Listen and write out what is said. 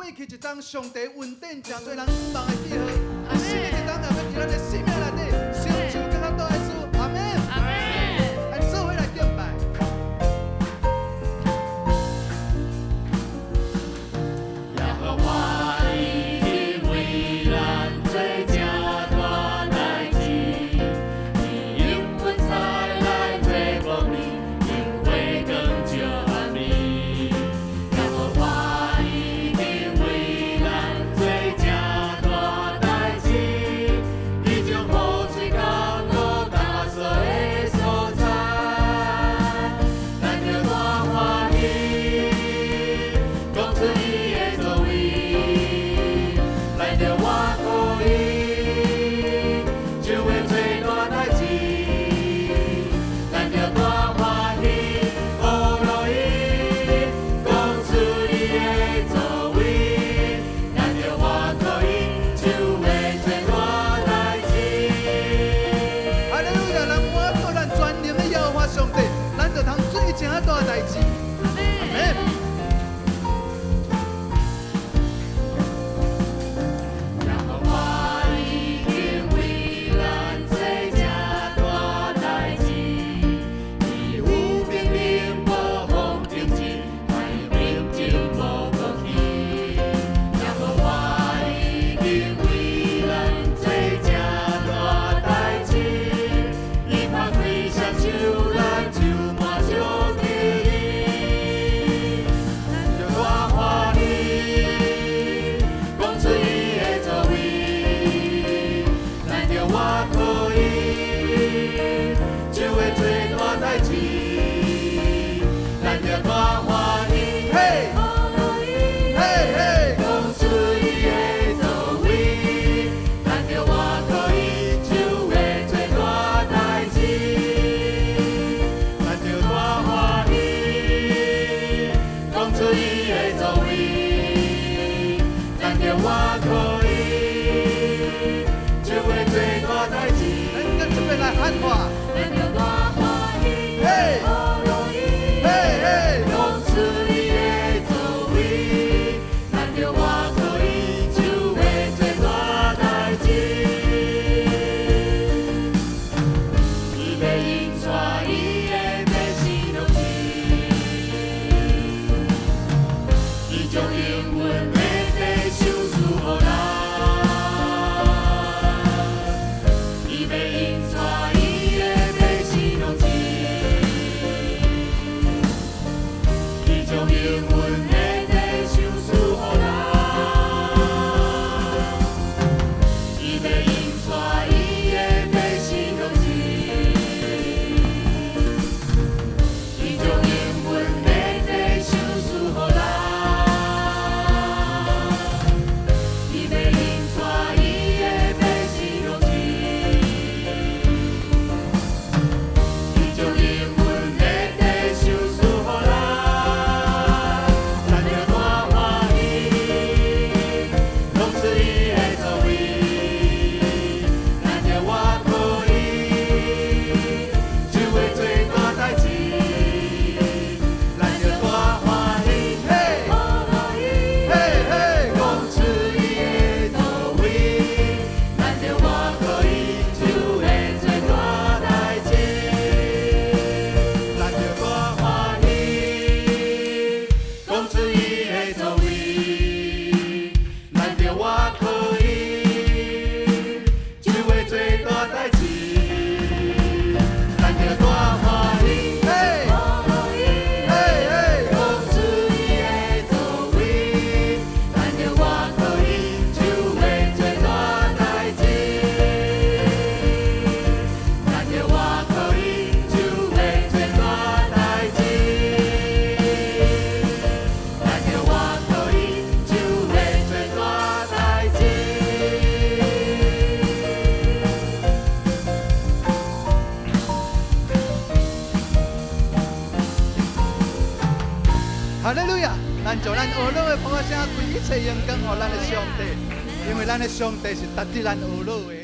過去一冬上帝恩典誠濟人仰望的記號，新的一冬也欲佇咱的生命內底成就更較大的事。阿門。阿門。來做伙來敬拜。耶和華已經為咱做這大代誌，伊用雲彩來做光明，用火光照暗暝。耶和華已經為咱做這大代誌，伊將雨水降落乾燥的所在，咱著大歡喜，講出伊的作為，咱著倚靠伊，就會做大代誌。咱著大歡喜，呵樂伊，講出伊的作為，咱著倚靠伊，就會做大代誌。哈利路亞！咱倚靠咱全能的耶和華上帝，咱就通做這大代誌。阿門。耶和華已經為咱做這大代誌，伊有命令無風停止，還有平靜無過去。耶和華已經為咱做這大代誌，伊拍開雙手，咱就滿足得伊。咱著大歡喜，講出伊的作為，咱著倚靠伊，就會做大代誌。咱著大歡喜，嘿，嘿嘿，講出伊的作為，咱著倚靠伊，就會做大代誌。咱著大歡喜，講出伊的作為，咱著倚靠伊，就會做大代誌。咱閣這擺來喊話。咱著大歡喜，嘿，呵樂伊，嘿嘿，講出伊的作為，咱著倚靠伊，就會做大代誌。伊欲引帶伊的百姓向前，伊將應允的地賞賜予咱。伊欲引帶伊的百姓向前，伊將應允的地賞賜予咱。伊欲引帶伊的百姓向前，伊將應允的地賞賜予咱。伊欲引帶伊的百姓向前，伊將應允的地賞賜予咱。咱著大歡喜，講出伊的作為，咱著倚靠伊，就會做大代誌。咱著大歡喜，嘿，呵樂伊，嘿嘿，講出伊的作為，咱著倚靠伊，就會做大代誌。咱著大歡喜，講出伊的作為，咱著倚靠伊，就會做大代誌。咱著大歡喜，嘿，呵樂伊，嘿嘿，講出伊的作為，咱著倚靠伊，就會做大代誌。咱著倚靠伊，就會做大代誌。咱著倚靠伊，就會做大代誌。哈利路亞！咱將咱呵樂的澎仔聲，開一切榮光予咱的上帝，因為咱的上帝是值得咱呵樂的。